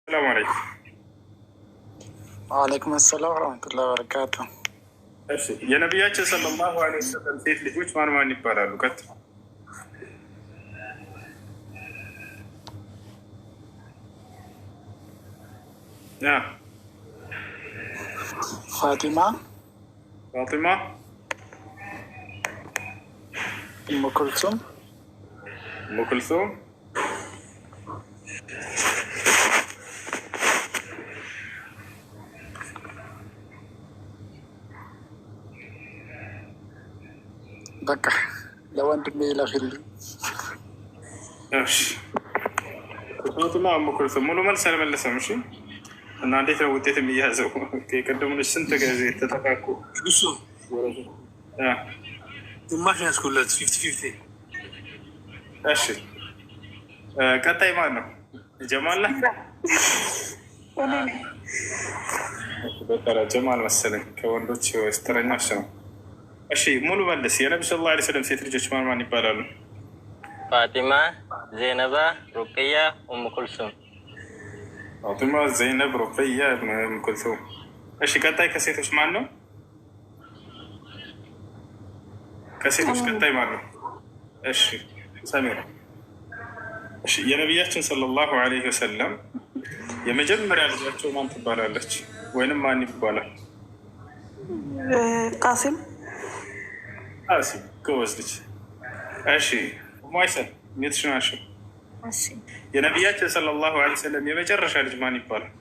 ሰላም አለይኩም። ወአለይኩም ሰላም ወረሕመቱላሂ ወበረካቱ። እሺ፣ የነቢያችን ሰለላሁ ዐለይሂ ወሰለም ሴት ልጆች ማን ማን ይባላሉ? ቀጥል። ፋቲማ፣ ፋጢማ፣ ኡሙ ኩልሱም፣ ኡሙ ኩልሱም፣ በቃ ለወንድሜ ይለፍልኝ። እሺ፣ ፋጢማ፣ ኡሙ ኩልሱም። ሙሉ መልስ አልመለሰም። እሺ፣ እና እንዴት ነው ውጤት የሚያዘው? የቀደሙን ስንት ጊዜ ተጠቃቁ። እሱ ግማሽ ያዝኩለት፣ 50-50። እሺ፣ ቀጣይ ማን ነው? ጀማል ነህ? ጀማል መሰለኝ ከወንዶች ተረኛ እሱ ነው። እሺ፣ ሙሉ መልስ። የነቢ ሰለላሁ ዐለይሂ ወሰለም ሴት ልጆች ማን ማን ይባላሉ? ፋጢማ፣ ዜነባ፣ ሩቅያ፣ ኡሙ ኩልሱም። ፋጢማ፣ ዘይነብ፣ ሩቅያ፣ ኡሙ ኩልሱም። እሺ፣ ቀጣይ ከሴቶች ማን ነው? ከሴቶች ቀጣይ ማን ነው? እሺ፣ ሰሚራ። እሺ፣ የነቢያችን ሰለላሁ ዐለይሂ ወሰለም የመጀመሪያ ልጃቸው ማን ትባላለች? ወይንም ማን ይባላል? ቃሲም። ቃሲም፣ ጎበዝ ልጅ። እሺ፣ ማይሰል mute ሽን አንሺ። እሺ። የነቢያችን ሰለላሁ ዐለይሂ ወሰለም የመጨረሻ ልጅ ማን ይባላል?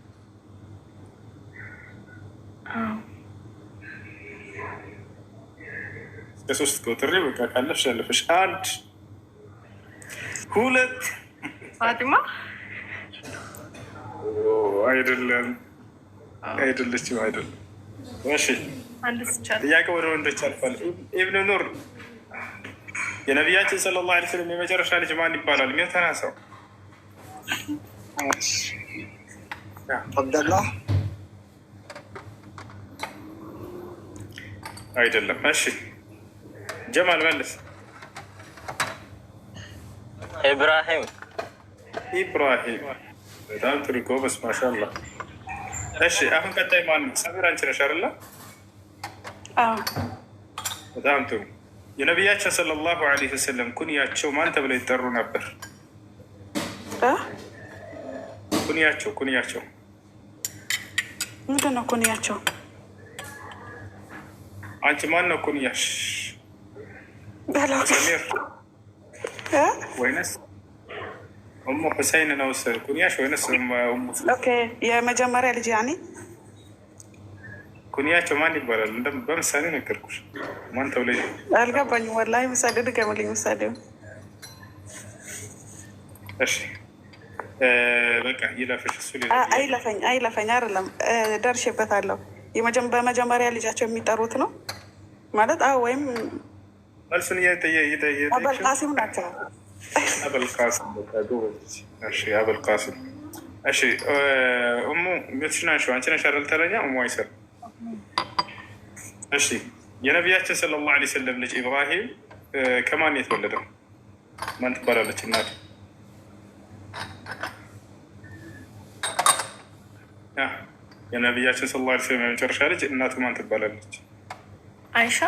እስከ ሶስት ቆጥሬ በቃ ካለፍሽ ያለፈሽ። አንድ፣ ሁለት። ፋጢማ። አይደለም፣ አይደለችም፣ አይደለም። እሺ። አንድ ስቻል። ጥያቄ ወደ ወንዶች አልፋል። ኢብን ኑር፣ የነቢያችን ሰለላሁ ዐለይሂ ወሰለም የመጨረሻ ልጅ ማን ይባላል? የሚተና ሰው። አብደላህ። አይደለም። እሺ፣ ጀማል መልስ። ኢብራሂም። ኢብራሂም፣ በጣም ጥሩ፣ ጎበዝ፣ ማሻአላህ። እሺ፣ አሁን ቀጣይ ማን ነው? ሰሚር፣ አንቺ ነሽ አይደለ? አዎ። በጣም ጥሩ። የነቢያችን ሰለላሁ ዐለይሂ ወሰለም ኩንያቸው ማን ተብለው ይጠሩ ነበር? እ? ኩንያቸው። ምንድን ነው ኩንያቸው? አንቺ ማን ነው ኩንያሽ? በለው። ሰሚር። እ? ወይንስ ኡሙ ሁሰይን ነው ኩንያሽ ወይንስ ኡሙ? Okay፣ የመጀመሪያ ልጅ ያኔ። ኩንያቸው ማን ይባላል? በምሳሌ ነገርኩሽ። ማን ተብሎ አልገባኝም። ወላሂ ምሳሌ ድገምልኝ። ምሳሌው። እሺ፣ በቃ ይለፍሽ። እሱ ሌላ። አይለፈኝ፣ አይለፈኝ አይደለም፣ ደርሼበታለሁ። በመጀመሪያ ልጃቸው የሚጠሩት ነው ማለት፣ አዎ፣ ወይም መልሱን አበልቃሲም ናቸው። አበልቃሲም፣ በቃ ጎበዝ። እሺ፣ አበልቃሲም። እሺ፣ እሙ mute ሽን አንሺው። አንቺ ነሽ አይደል ተረኛ? እሙ አይሰር። እሺ፣ የነቢያችን ሰለላሁ ዐለይሂ ወሰለም ልጅ ኢብራሂም ከማን የተወለደው? ማን ትባላለች እናቱ? የነቢያችን ሰለላሁ ዐለይሂ ወሰለም የመጨረሻ ልጅ እናቱ ማን ትባላለች? አይሻ።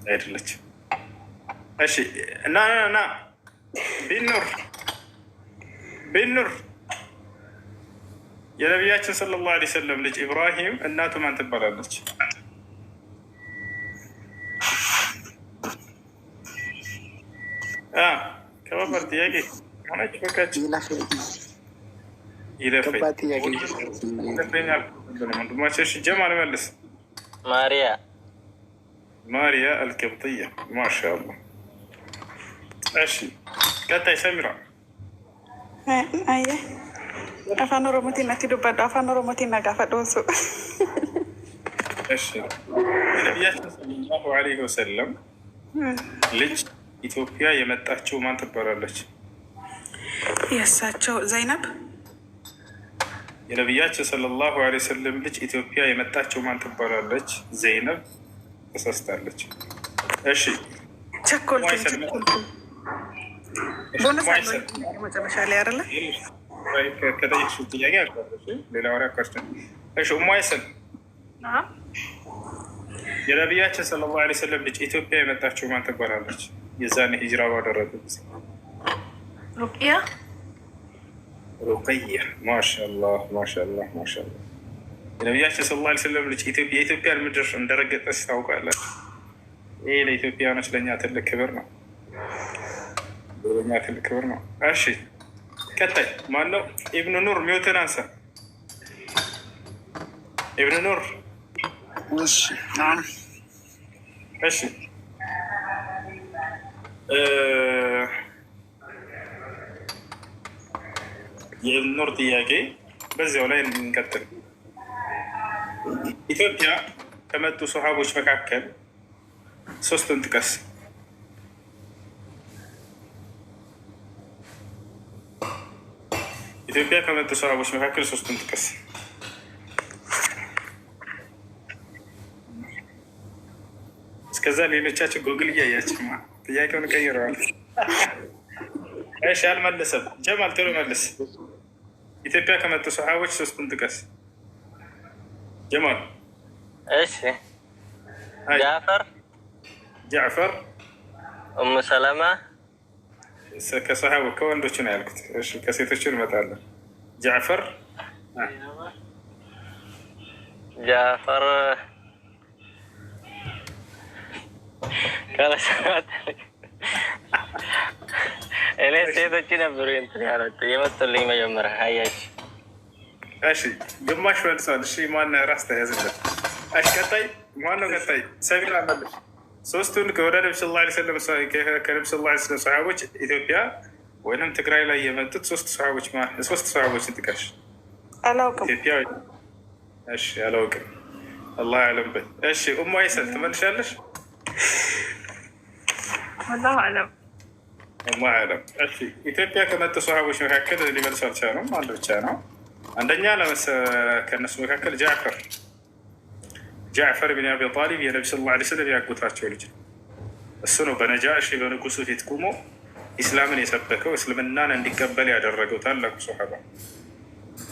አይደለች። እሺ፣ ና ና ና፣ ቢኑር፣ ቢኑር፣ የነቢያችን ሰለላሁ ዐለይሂ ወሰለም ልጅ ኢብራሂም እናቱ ማን ትባላለች? ከባባድ ጥያቄ ሆነች። በቃች። ይለፈኝ። ከባድ ጥያቄ። ይለፈኛል ወንድማችን። እሺ፣ ጀማል መልስ። ማሪያ። ማሪያ አልቅብጥያ፣ ማሻአላህ። እሺ፣ ቀጣይ ሰሚራ። አየ፣ afaan Oromootiin natti dubbadhu, afaan Oromootiin na gaafadhu osoo. እሺ፣ የነቢያችን ሰለላሁ ዐለይሂ ወሰለም ልጅ ኢትዮጵያ የመጣችው ማን ትባላለች? የእሳቸው ዘይነብ። የነቢያችን ሰለላሁ ዐለይሂ ወሰለም ልጅ ኢትዮጵያ የመጣችው ማን ትባላለች? ዘይነብ ተሳስታለች። እሺ። ቸኮልኩኝ፣ ቸኮልኩኝ። ቦነስ አለው መጨረሻ ላይ አይደለ? ከጠየቅሽው ጥያቄ አልኳለሁ። ሌላ ወሬ አቋርጠን። እሺ ኡሙ አይሰል፣ የነቢያችን صلى الله عليه وسلم ልጅ ኢትዮጵያ የመጣችው ማን ትባላለች? የዛኔ ሂጅራ ባደረገ ጊዜ። ሩቅያ። ሩቅያ። ማሻአላህ፣ ማሻአላህ፣ ማሻአላህ። የነቢያችን صلى الله عليه وسلم ልጅ የኢትዮጵያን ምድር እንደረገጠች ታውቃላችሁ። ይህ ለኢትዮጵያኖች ለእኛ ትልቅ ክብር ነው። ለእኛ ትልቅ ክብር ነው። እሺ ቀጣይ ማነው? ኢብኑ ኑር፣ mute ን አንሳ። ኢብኑ ኑር። እሺ፣ نعم። እሺ፣ የኢብኑ ኑር ጥያቄ በዚያው ላይ እንቀጥል። ኢትዮጵያ ከመጡ ሰሃቦች መካከል ሶስቱን ጥቀስ። ኢትዮጵያ ከመጡ ሰሃቦች መካከል ሶስቱን ጥቀስ። እስከዛ ሌሎቻቸው ጎግል እያያቸው ጥያቄውን ቀይረዋል። እሺ አልመለሰም። ጀማል ቶሎ መልስ። ኢትዮጵያ ከመጡ ሰሃቦች ሶስቱን ጥቀስ። ጀማል። እሺ፣ ጃፈር። ጃዕፈር። ኡሙ ሰለማ። ከሰሃቦ ከወንዶቹ ነው ያልኩት። እሺ ከሴቶቹ እንመጣለን። ጃዕፈር። ጃፈር እኔ ሴቶች ነበሩ እንትን ያሉት የመጡልኝ መጀመሪያ አያች። እሺ ግማሽ መልሷል። እሺ ማነው ራስ ተያዝለት። እሺ ቀጣይ ማነው? ቀጣይ ሰሚራ መልሽ። ሶስቱን ከወደ ነቢ صلى الله عليه وسلم፣ ከነቢ صلى الله عليه وسلم ሰሃቦች ኢትዮጵያ ወይንም ትግራይ ላይ የመጡት ሶስት ሰሃቦች፣ ሶስት ሰሃቦችን ጥቀሽ። አላውቅም። ኢትዮጵያ። እሺ አላውቅም። الله أعلم በይ። እሺ ኡሙ አይሰል ትመልሻለሽ? والله أعلم። الله أعلم። እሺ ኢትዮጵያ ከመጡ ሰሃቦች መካከል ሊመልሱ አልቻሉም። አንድ ብቻ ነው። አንደኛ ከእነሱ መካከል ጃዕፈር፣ ጃዕፈር ብን አቢ ጣሊብ የነቢ صلى الله عليه وسلم ያጎታቸው ልጅ ነው። እሱ ነው በነጃሺ በንጉሱ ፊት ቁሞ ኢስላምን የሰበከው፣ እስልምናን እንዲቀበል ያደረገው ታላቁ ሶሓባ፣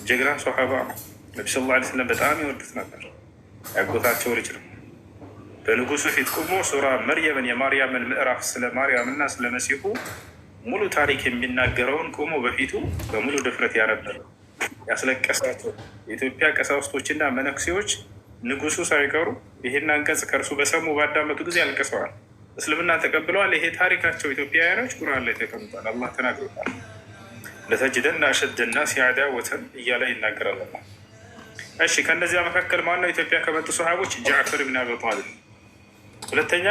ጀግና ሶሓባ ነው። ነቢ صلى الله عليه وسلم በጣም ይወዱት ነበር። ያጎታቸው ልጅ ነው። በንጉሱ ፊት ቁሞ ሱራ መርየምን፣ የማርያምን ምዕራፍ፣ ስለ ማርያምና ስለ መሲሁ ሙሉ ታሪክ የሚናገረውን ቆሞ በፊቱ በሙሉ ድፍረት ያነበረ፣ ያስለቀሳቸው የኢትዮጵያ ቀሳውስቶችና መነኩሴዎች ንጉሱ ሳይቀሩ ይህን አንቀጽ ከእርሱ በሰሙ ባዳመጡ ጊዜ አልቅሰዋል። እስልምና ተቀብለዋል። ይሄ ታሪካቸው ኢትዮጵያውያኖች ቁርአን ላይ ተቀምጧል። አላህ ተናግሮታል። لتجدن أشد الناس عداوة እያለ ይናገራል አላህ። እሺ ከእነዚያ መካከል ማነው ኢትዮጵያ ከመጡ ሰሃቦች? ጃዕፈር ብን አቢ ጣሊብ። ሁለተኛ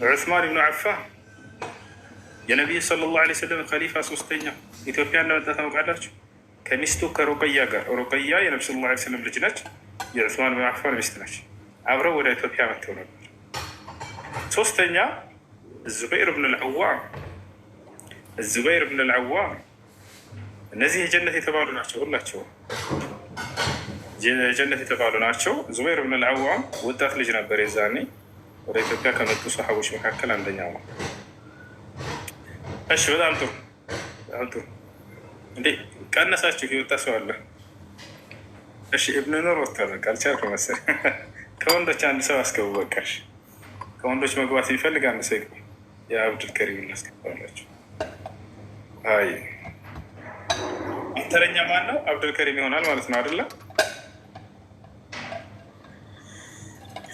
ዑስማን ብኑ ዓፋን የነቢይ صلى الله عليه وسلم ከሊፋ ሶስተኛ ኢትዮጵያ እንደመጣ ታውቃላችሁ። ከሚስቱ ከሩቅያ ጋር፣ ሩቅያ የነቢ صلى الله عليه وسلم ልጅ ነች። የዑስማን ብን ዓፋን ሚስት ነች። አብረው ወደ ኢትዮጵያ መጥተው ነበር። ሶስተኛ ዙበይር ብን ልዓዋም፣ ዙበይር ብን ልዓዋም። እነዚህ የጀነት የተባሉ ናቸው። ሁላቸው የጀነት የተባሉ ናቸው። ዙበይር ብን ልዓዋም ወጣት ልጅ ነበር የዛኔ፣ ወደ ኢትዮጵያ ከመጡ ሰሓቦች መካከል አንደኛው ነው። እሺ በጣም ጥሩ፣ በጣም ጥሩ። እንዴ ቀነሳችሁ? የወጣ ሰው አለ? እሺ ኢብኑ ኑር ወጥቷል። በቃ አልቻልኩም መሰለኝ። ከወንዶች አንድ ሰው አስገቡ። በቃ እሺ ከወንዶች መግባት የሚፈልግ አንድ ሰው ይግባ። የአብዱልከሪም እናስገባላችሁ። አይ ተረኛ ማን ነው? አብዱልከሪም ይሆናል ማለት ነው አይደለ?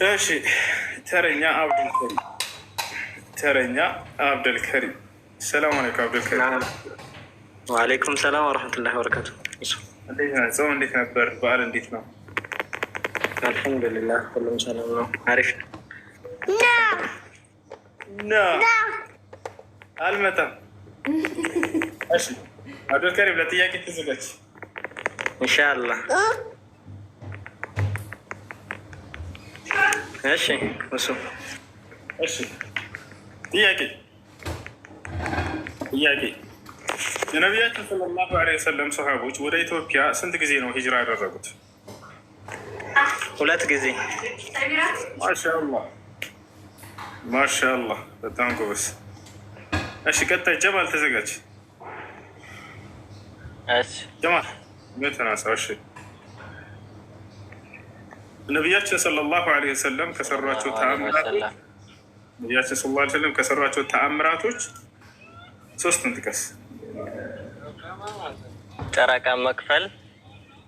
እሺ ተረኛ አብዱልከሪም፣ ተረኛ አብዱልከሪም። ሰላም አለይኩም አብዱልከሪም። وعليكم السلام ورحمة الله وبركاته። እንዴት ነህ? ጾም እንዴት ነበር? በዓል እንዴት ነው? አልሐምዱሊላህ ሁሉም ሰላም ነው፣ አሪፍ ነው። ና አልመጣም። እሺ አብዱልከሪም ለጥያቄ ተዘጋጅ። ኢንሻአላህ። እሺ እሱ። እሺ ጥያቄ፣ ጥያቄ የነቢያችን صلى الله عليه وسلم ሰሃቦች ወደ ኢትዮጵያ ስንት ጊዜ ነው ሂጅራ ያደረጉት? ሁለት ጊዜ። ማሻአላህ፣ ማሻአላህ፣ በጣም ጎበዝ። እሺ ቀጣይ ጀማል ተዘጋጅ። እሺ ጀማል ምን ተናሳ? እሺ ነቢያችን ሰለላሁ ዐለይሂ ወሰለም ከሰሯቸው ተአምራቶች ነቢያችን ሰለላሁ ዐለይሂ ወሰለም ከሰሯቸው ተአምራቶች ሶስቱን ጥቀስ። ጨረቃ መክፈል፣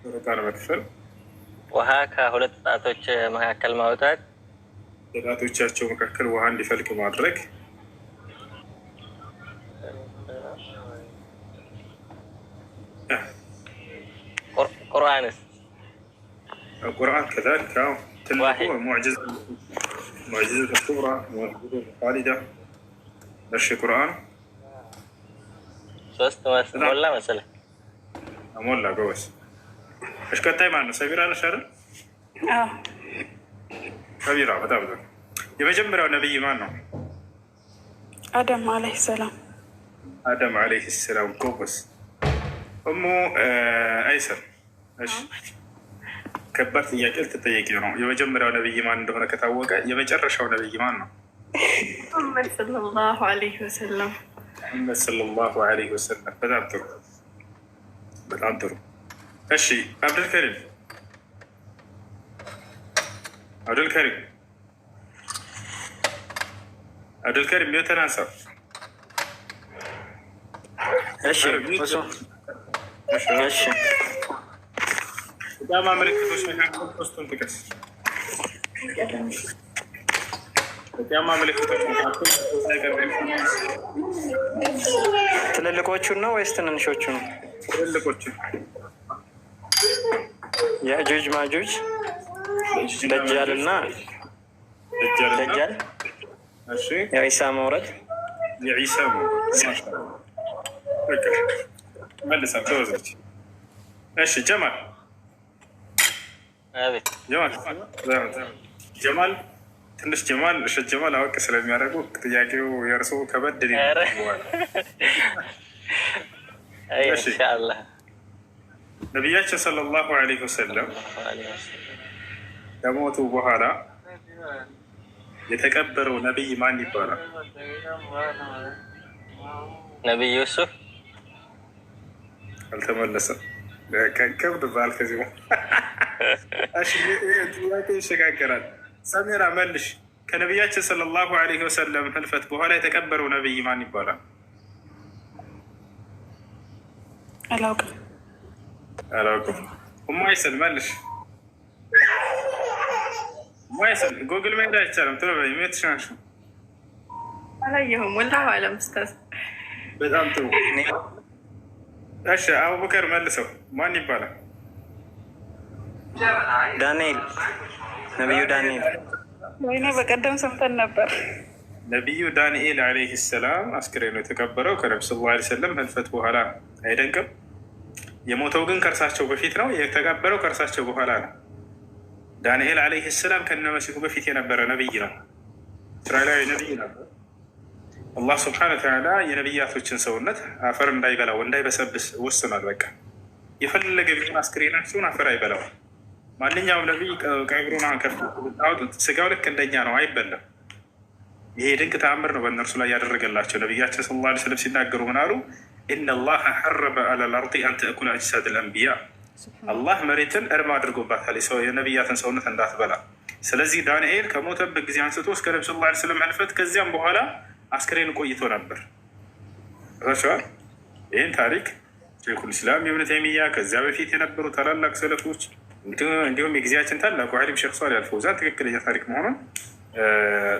ጨረቃን መክፈል፣ ውሃ ከሁለት ጣቶች መካከል ማውጣት፣ በጣቶቻቸው መካከል ውሃ እንዲፈልቅ ማድረግ፣ ቁርአንስ? ቁርአን ከዛሊክ ትልቁ ሙዕጂዛ ሙዕጂዛ ኩብራ ሙዕጂዛ ኻሊዳ። እሺ ቁርአን ሶስት ሞላ መሰለህ? ሞላ። ጎበዝ። እሺ ቀጣይ ማን ነው? ሰቢራ ነሽ አይደል? ሰቢራ በጣም ጥሩ። የመጀመሪያው ነብይ ማን ነው? አደም ዓለይሂ ሰላም። አደም ዓለይሂ ሰላም። ጎበዝ። እሙ አይሰር። እሺ ከባድ ጥያቄ ልትጠየቂ ነው። የመጀመሪያው ነብይ ማን እንደሆነ ከታወቀ የመጨረሻው ነብይ ማን ነው? ሙሐመድ ሰለላሁ ዐለይሂ ወሰለም። ሙሐመድ ሰለላሁ ዐለይሂ ወሰለም። በጣም ጥሩ፣ በጣም ጥሩ። እሺ አብዱልከሪም፣ አብዱልከሪም፣ አብዱልከሪም mute ን አንሳ። እሺ እሺ በጣም ምልክቶች መካከል ሶስቱን ጥቀስ። በቂያማ ምልክቶች መካከል ትልልቆቹን ነው ወይስ ትንንሾቹ ነው? ትልልቆቹ። የእጁጅ ማጁጅ፣ ደጃልና ደጃል፣ የዒሳ መውረድ፣ የዒሳ መውረድ። መልሳል። ተወዘች። እሺ ጀማል ጀማል ትንሽ ጀማል እሺ ጀማል አወቅ ስለሚያደርጉ ጥያቄው የእርሱ ከበድ ኢንሻአላህ። ነቢያችን ሰለላሁ ዐለይሂ ወሰለም ከሞቱ በኋላ የተቀበረው ነቢይ ማን ይባላል? ነቢይ ዩሱፍ። አልተመለሰም። ከብድ ባል ከዚህ ጥያቄ ይሸጋገራል። ሰሜራ መልሽ። ከነቢያችን ሰለላሁ ዐለይሂ ወሰለም ህልፈት በኋላ የተቀበረው ነቢይ ማን ይባላል? አላውቅም። አላውቅም። ኡማይሰል መልሽ። ኡማይሰል ጎግል መሄድ አይቻልም። ቶሎ በይ። ሜትሽናሽ አላየሁም። ወላሁ አለም ኡስታዝ። በጣም ጥሩ። እሺ አቡበከር መልሰው። ማን ይባላል? ዳንኤል፣ ነቢዩ ዳንኤል። ወይኔ በቀደም ሰምተን ነበር። ነቢዩ ዳንኤል ዓለይሂ ሰላም አስክሬኑ የተቀበረው ከነቢ ሰለላሁ ዐለይሂ ወሰለም ህልፈት በኋላ አይደንቅም? የሞተው ግን ከእርሳቸው በፊት ነው። የተቀበረው ከእርሳቸው በኋላ ነው። ዳንኤል ዓለይሂ ሰላም ከነመሲሁ በፊት የነበረ ነቢይ ነው። እስራኤላዊ ነቢይ ነበር። አላህ ስብሐነ ወተዓላ የነቢያቶችን ሰውነት አፈር እንዳይበላው እንዳይበሰብስ ወስኗል። በቃ የፈለገ ቢሆን አስክሬናቸውን አፈር አይበላው። ማንኛውም ነቢይ ቀብሩን ከፍቶ አውጡት፣ ስጋው ልክ እንደኛ ነው፣ አይበላም። ይሄ ድንቅ ተአምር ነው በእነርሱ ላይ ያደረገላቸው። ነቢያችን ሰለላሁ ዐለይሂ ወሰለም ሲናገሩ ምን አሉ? إن الله حرم على الأرض أن تأكل أجساد الأنبياء፣ አላህ መሬትን እርም አድርጎባታል የነቢያትን ሰውነት እንዳትበላ። ስለዚህ ዳንኤል ከሞተበት ጊዜ አንስቶ እስከ ነቢ ሰለላሁ ዐለይሂ ወሰለም ህልፈት ከዚያም በኋላ አስክሬን ቆይቶ ነበር። ቸዋል። ይህን ታሪክ ሸይኹል ኢስላም ኢብኑ ተይሚያ ከዚያ በፊት የነበሩ ታላላቅ ሰለፎች እንዲሁም የጊዜያችን ታላቁ ዓሊም ሼክ ሷሊህ አልፈውዛን ትክክለኛ ታሪክ መሆኑን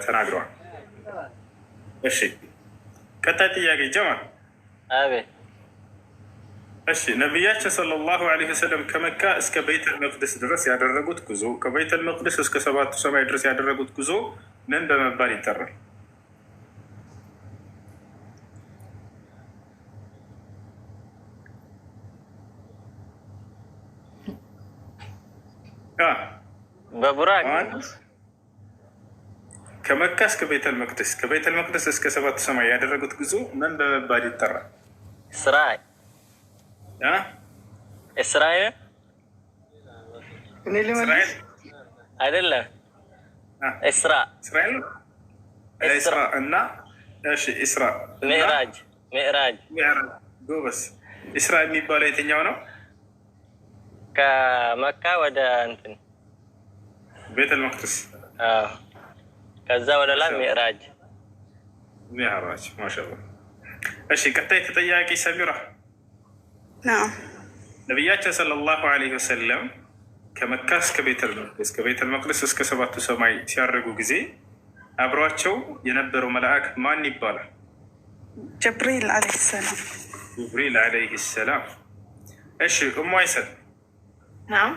ተናግረዋል። እሺ ቀጣይ ጥያቄ ጀማል። አቤት። እሺ ነቢያችን ሰለላሁ ዐለይሂ ወሰለም ከመካ እስከ ቤተል መቅደስ ድረስ ያደረጉት ጉዞ ከቤተል መቅደስ እስከ ሰባቱ ሰማይ ድረስ ያደረጉት ጉዞ ምን በመባል ይጠራል? በቡራቅ ከመካ እስከ ቤተል መቅደስ ከቤተል መቅደስ እስከ ሰባቱ ሰማይ ያደረጉት ጉዞ ምን በመባል ይጠራል? እስራኤል እስራኤል እኔ ልመልስ አይደለም። እስራ እስራኤል እስራ እና እሺ ኢስራ ሚዕራጅ ሚዕራጅ ሚዕራጅ። ጎበዝ። ኢስራ የሚባለው የትኛው ነው? ከመካ ወደ እንትን ቤተል መቅደስ። አዎ፣ ከዛ ወደ ላይ ሚዕራጅ። ሚዕራጅ ማሻአላህ። እሺ ቀጣይ ተጠያቂ ሰሚራ። نعم። ነቢያችን صلى الله عليه وسلم ከመካ እስከ ቤተል መቅደስ፣ ከቤተል መቅደስ እስከ ሰባቱ ሰማይ ሲያደርጉ ጊዜ አብሯቸው የነበረው መልአክ ማን ይባላል? ጅብሪል عليه السلام። ጅብሪል عليه السلام። እሺ እሙ አይሰል፣ نعم።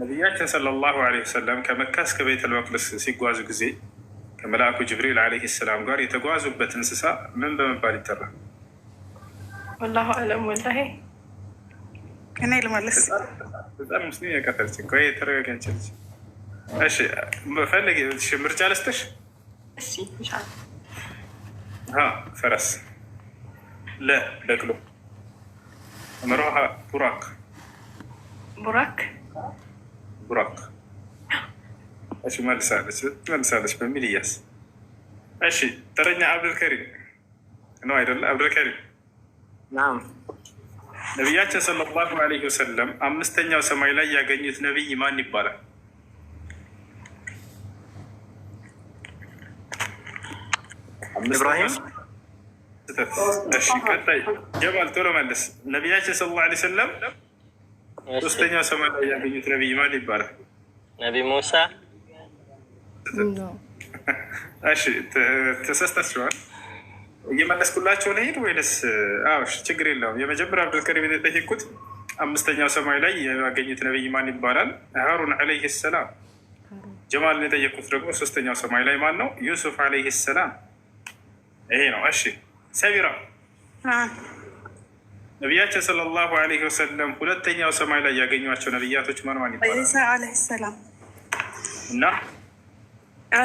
ነቢያችን صلى الله عليه وسلم ከመካ እስከ ቤተል መቅደስ ሲጓዙ ጊዜ ከመልአኩ ጅብሪል عليه السلام ጋር የተጓዙበት እንስሳ ምን በመባል ይጠራል? والله أعلم والله። እኔ ልመልስ። በጣም ሙስሊም ያቀተልች። ቆይ ተረጋጊ አንቺ ልጅ። እሺ ፈልጊ። እሺ ምርጫ ልስጥሽ። እሺ ኢንሻአላህ። ሀ ፈረስ፣ ለ በቅሎ፣ መሮሃ ቡራክ። ቡራክ። ቡራክ። እሺ መልሳለች መልሳለች በሚል እያስ። እሺ ተረኛ አብዱልከሪም ነው አይደለ? አብዱልከሪም። نعم። ነቢያችን صلى الله عليه وسلم አምስተኛው ሰማይ ላይ ያገኙት ነቢይ ማን ይባላል? ኢብራሂም። እሺ ቀጣይ ጀማል ቶሎ መልስ። ነቢያችን صلى الله عليه وسلم ሶስተኛው ሰማይ ላይ ያገኙት ነቢይ ማን ይባላል? ነቢ ሙሳ። እሺ ተሳስታችኋል። እየመለስኩላቸው ልሄድ ወይንስ? አዎ እሺ ችግር የለውም። የመጀመሪያ አብዱልከሪም የተጠየቅኩት አምስተኛው ሰማይ ላይ ያገኙት ነቢይ ማን ይባላል? ሃሩን عليه السلام። ጀማልን የጠየቅኩት ደግሞ ሶስተኛው ሰማይ ላይ ማን ነው? ዩሱፍ عليه السلام። ይሄ ነው። እሺ ሰቢራ፣ ነቢያችን صلى الله عليه وسلم ሁለተኛው ሰማይ ላይ ያገኟቸው ነቢያቶች ማን ማን ይባላል? ዒሳ عليه السلام። እና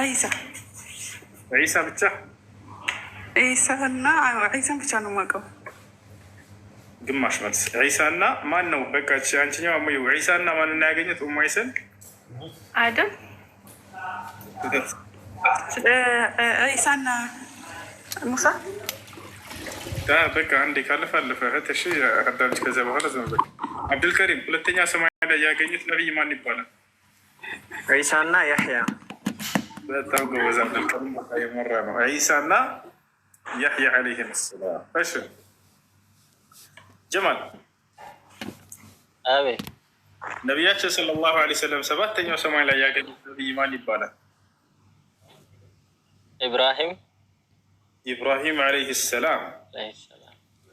ዒሳ። ዒሳ ብቻ? ዒሳ እና ዒሳን ብቻ ነው የማውቀው። ግማሽ መልስ። ዒሳ እና ማን ነው? በቃ አንቺኛው አሙዩ ዒሳ እና ማን እና ያገኙት? ኡሙ አይሰን። አደም። ዒሳና ሙሳ። በቃ አንዴ ካለፈ አለፈ። እህት እሺ አዳምጪ። ከዚያ በኋላ ዝም በል። አብዱልከሪም፣ ሁለተኛ ሰማይ ላይ ያገኙት ነቢይ ማን ይባላል? ዒሳና ያሕያ። በጣም ጎበዝ አብዱልከሪም፣ የመራ ነው። ዒሳና ያሕያ ዓለይሂም ሰላም። እሺ ጀማል። አቤት። ነቢያችን ሰለላሁ ዐለይሂ ወሰለም ሰባተኛው ሰማይ ላይ ያገኙት ነቢይ ማን ይባላል? ኢብራሂም። ኢብራሂም ዓለይሂ ሰላም።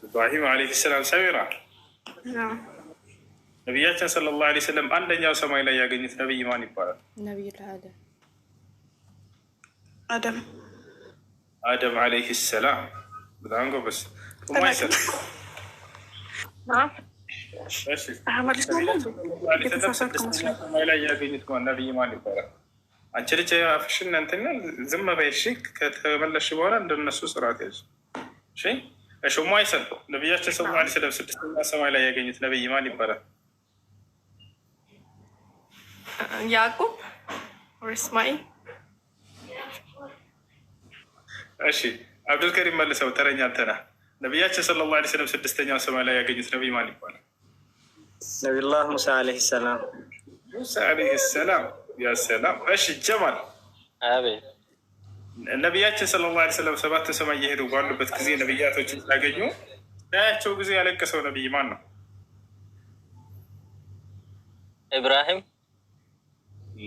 ኢብራሂም ዓለይሂ ሰላም። ሰሚራ፣ ነቢያችን ሰለላሁ ዐለይሂ ወሰለም አንደኛው ሰማይ ላይ ያገኙት ነቢይ ማን ይባላል? ነቢዩላህ አደም። አደም። አደም ዓለይሂ ሰላም። በጣም ጎበዝ። ኡማይሰል፣ ሰማይ ላይ ያገኙት ነቢይ ማን ይባላል? አንቺ ልጅ አፍሽን እንትን ዝም በይ እሺ። ከተመለስሽ በኋላ እንደነሱ ስርዓት ያዥ እሺ። እሺ ኡማይሰል፣ ነቢያችን ሰለላሁ ዐለይሂ ወሰለም ስድስተኛ ሰማይ ላይ ያገኙት ነቢይ ማን ይባላል? ያዕቁብ or እስማኤል። እሺ አብዱልከሪም መልሰው፣ ተረኛ አንተ ነህ። ነቢያችን صلى الله عليه وسلم ስድስተኛው ሰማይ ላይ ያገኙት ነቢይ ማን ይባላል? ነቢዩላህ ሙሳ عليه السلام። ሙሳ عليه السلام። يا سلام። እሺ ጀማል። አቤት። ነቢያችን صلى الله عليه وسلم ሰባት ሰማይ እየሄዱ ባሉበት ጊዜ ነቢያቶችን ሲያገኙ ያያቸው ጊዜ ያለቀሰው ነቢይ ማን ነው? ኢብራሂም።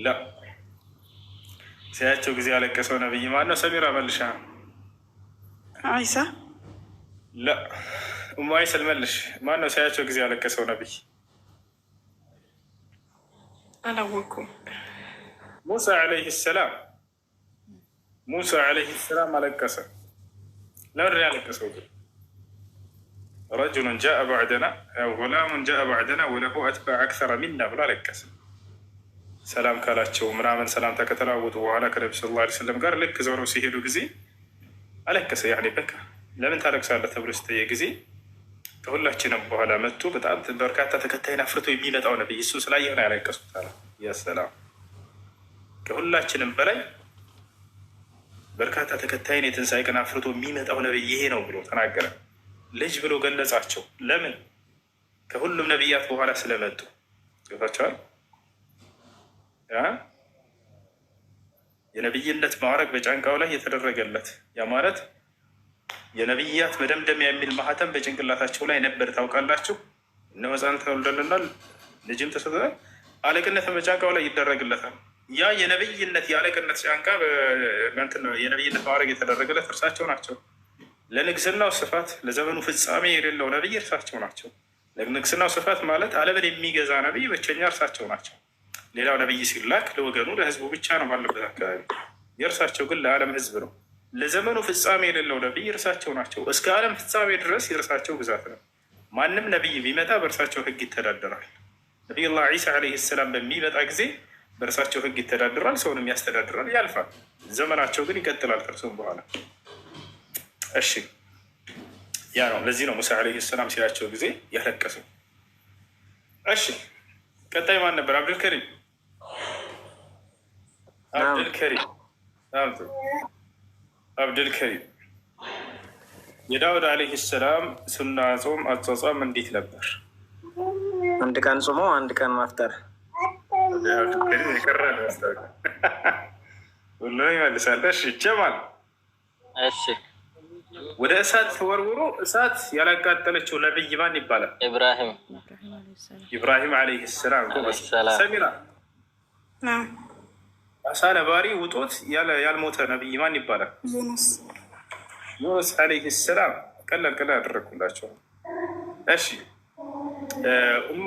لا፣ ሲያያቸው ጊዜ ያለቀሰው ነቢይ ማን ነው? ሰሚራ መልሻ። ዒሳ። لا፣ ኡሙ አይሰል መልሽ። ማን ነው ሲያያቸው ጊዜ ያለቀሰው ነቢይ? አላወኩም። ሙሳ عليه السلام። ሙሳ عليه السلام አለቀሰ። ለምንድን ያለቀሰው ግን? رجل جاء بعدنا غلام جاء بعدنا وله أتباع أكثر منا ብሎ አለቀሰ። ሰላም ካላቸው ምናምን ሰላምታ ከተለዋወጡ በኋላ ከነቢ صلى الله عليه وسلم ጋር ልክ ዞረው ሲሄዱ ጊዜ አለቀሰ። يعني በቃ ለምን ታለቅሳለህ ተብሎ ሲጠየቅ ጊዜ ከሁላችንም በኋላ መጥቶ በጣም በርካታ ተከታይን አፍርቶ የሚመጣው ነብይ እሱ ስላየሁ ነው ያለቀስኩት አለ። يا سلام፣ ከሁላችንም በላይ በርካታ ተከታይን የትንሣኤ ቀን አፍርቶ የሚመጣው ነቢይ ይሄ ነው ብሎ ተናገረ። ልጅ ብሎ ገለጻቸው። ለምን? ከሁሉም ነቢያት በኋላ ስለመጡ። ገብታቸዋል። የነቢይነት ማዕረግ በጫንቃው ላይ የተደረገለት፣ ያ ማለት የነቢያት መደምደሚያ የሚል ማህተም በጭንቅላታቸው ላይ ነበር። ታውቃላችሁ፣ እነሆ ሕፃን ተወልዶልናል፣ ልጅም ተሰጥቶናል፣ አለቅነት በጫንቃው ላይ ይደረግለታል። ያ የነቢይነት የአለቅነት ጫንቃ የነቢይነት ማዕረግ የተደረገለት እርሳቸው ናቸው። ለንግስናው ስፋት ለዘመኑ ፍጻሜ የሌለው ነቢይ እርሳቸው ናቸው። ለንግስናው ስፋት ማለት ዓለምን የሚገዛ ነቢይ ብቸኛ እርሳቸው ናቸው። ሌላው ነቢይ ሲላክ ለወገኑ ለህዝቡ ብቻ ነው ባለበት አካባቢ፣ የእርሳቸው ግን ለዓለም ህዝብ ነው። ለዘመኑ ፍጻሜ የሌለው ነቢይ እርሳቸው ናቸው። እስከ ዓለም ፍጻሜ ድረስ የእርሳቸው ግዛት ነው። ማንም ነቢይ ቢመጣ በእርሳቸው ህግ ይተዳደራል። ነቢዩላህ ዒሳ ዓለይሂ ሰላም በሚመጣ ጊዜ በእርሳቸው ህግ ይተዳደራል፣ ሰውንም ያስተዳድራል፣ ያልፋል። ዘመናቸው ግን ይቀጥላል ከእርሱም በኋላ። እሺ፣ ያ ነው። ለዚህ ነው ሙሳ ዓለይሂ ሰላም ሲላቸው ጊዜ ያለቀሰው። እሺ፣ ቀጣይ ማን ነበር? አብዱልከሪም። አብዱልከሪም፣ አብዱልከሪም፣ የዳውድ ዓለይሂ ሰላም ሱና ጾም አጿጿም እንዴት ነበር? አንድ ቀን ጾሞ አንድ ቀን ማፍጠር። የቀረ ሁሉንም ይመልሳል። እሺ ጀማል። እሺ። ወደ እሳት ተወርውሮ እሳት ያላቃጠለችው ነቢይ ማን ይባላል? ኢብራሂም። ኢብራሂም ዓለይሂ ሰላም። ሰሚራ፣ አሳ ነባሪ ውጦት ያልሞተ ነቢይ ማን ይባላል? ዩኑስ። ዩኑስ ዓለይሂ ሰላም። ቀላል ቀላል ያደረግኩላቸው። እሺ፣ ኡሙ